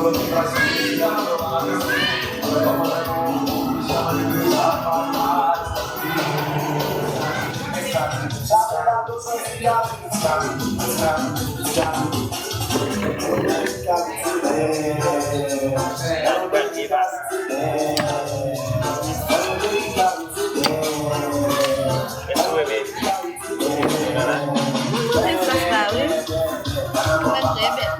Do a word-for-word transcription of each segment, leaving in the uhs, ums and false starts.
Mwen renmen sòs la, wi. Mwen trè bèl.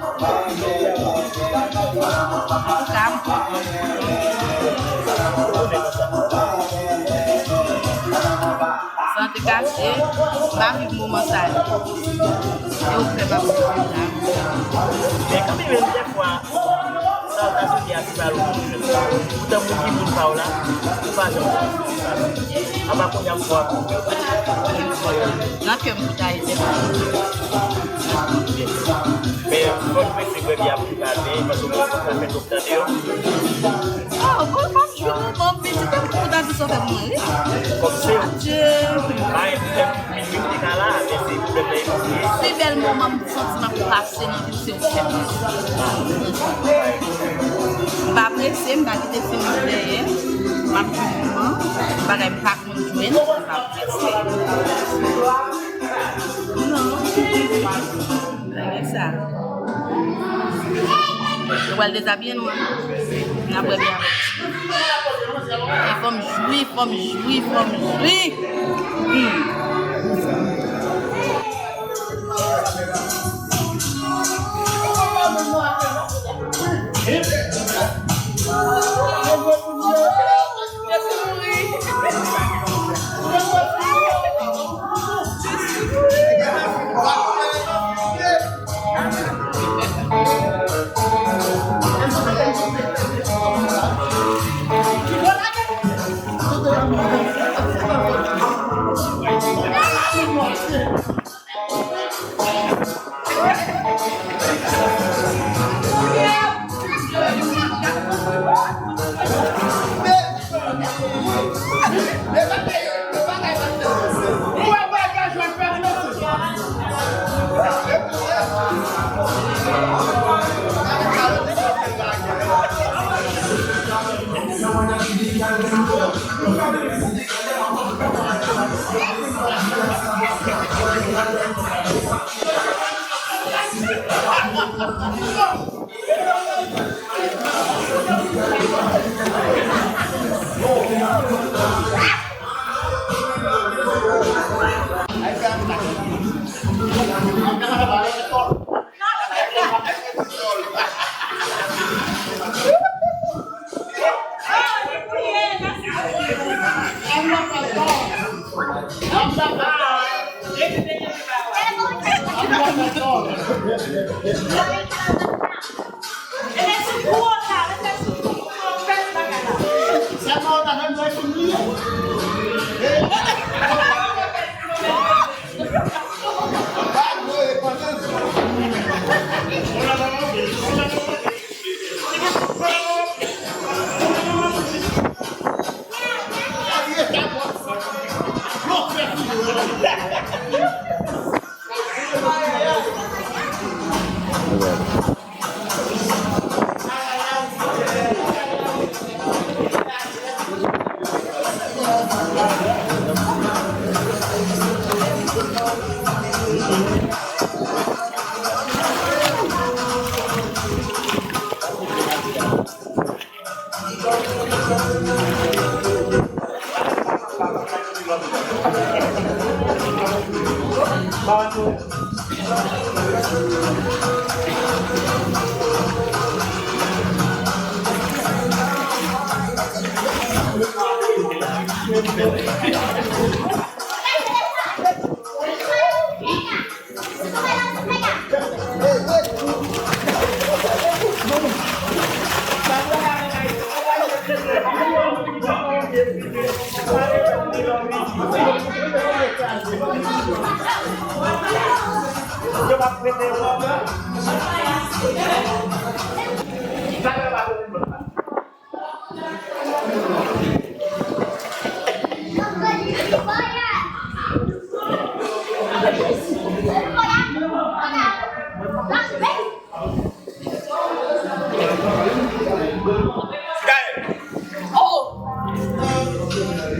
Antouka, san te kache, m pa viv moman sa yo. E ou fè m ap viv la. Men kanmenm, dèfwa, sa w ta swete a pi mal ou jwenn. Poutan moun ki moun pa w la, ou pa janm konn sa. Apa kounye a m fwa. Nan kè m tout Ayisyen. Men fò n prese bwè byen pou n pa byen, paske moun sa fè twòp tande yo. Oh, bon, m ap jwi moman pitit an pou ta di sa fè mwen ri. Kòm se Adye. Ay, minwi te ka la, men se pwoblèm nan e. Pi bèl moman m santi m ap pase nan vi m se ou fè m. M pa prese, m pa kite fim nan dèyè. M ap jwi moman. Bagay m pa konn jwenn, m pa prese. Non. Bagay sa. Yo pral dezabiye nou, an. N ap wè byen avèk. E fò m jwi, fò m jwi, fò m jwi. Hmm.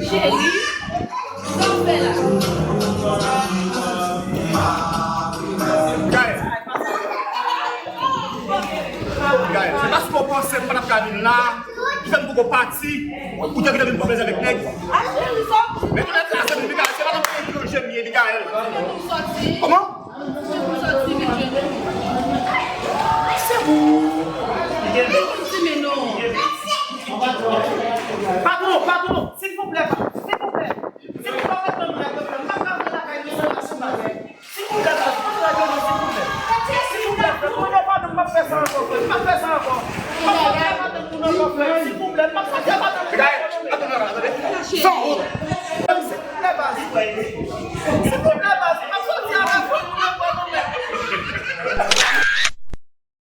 Cheri, sa w fè la? Gaël. Gaël, se paske w panse m pa t ap ka vin la ki fè m poko pati. Ou te gentan vin pran plezi avèk nèg. Men tou nèg la se moun li Gaël, se pa nan peyi etranje m ye, li Gaël. Kòman? Se pou sòti, mesye. Se pou. Patwon, patwon, silvouplè, silvouplè. Silvouplè, pa fè m règleman. M pa ka antre lakay nou san asou bagay. Silvouplè, pa fè m règleman, silvouplè. Silvouplè, frè, mwen pa nou, m pa fè sa ankò, frè. M pa fè sa ankò. M pa fè sa ankò, frè. Silvouplè, m pa fè sa ankò. Gaël, atann, atann, atann. San wont. Silvouplè, baz.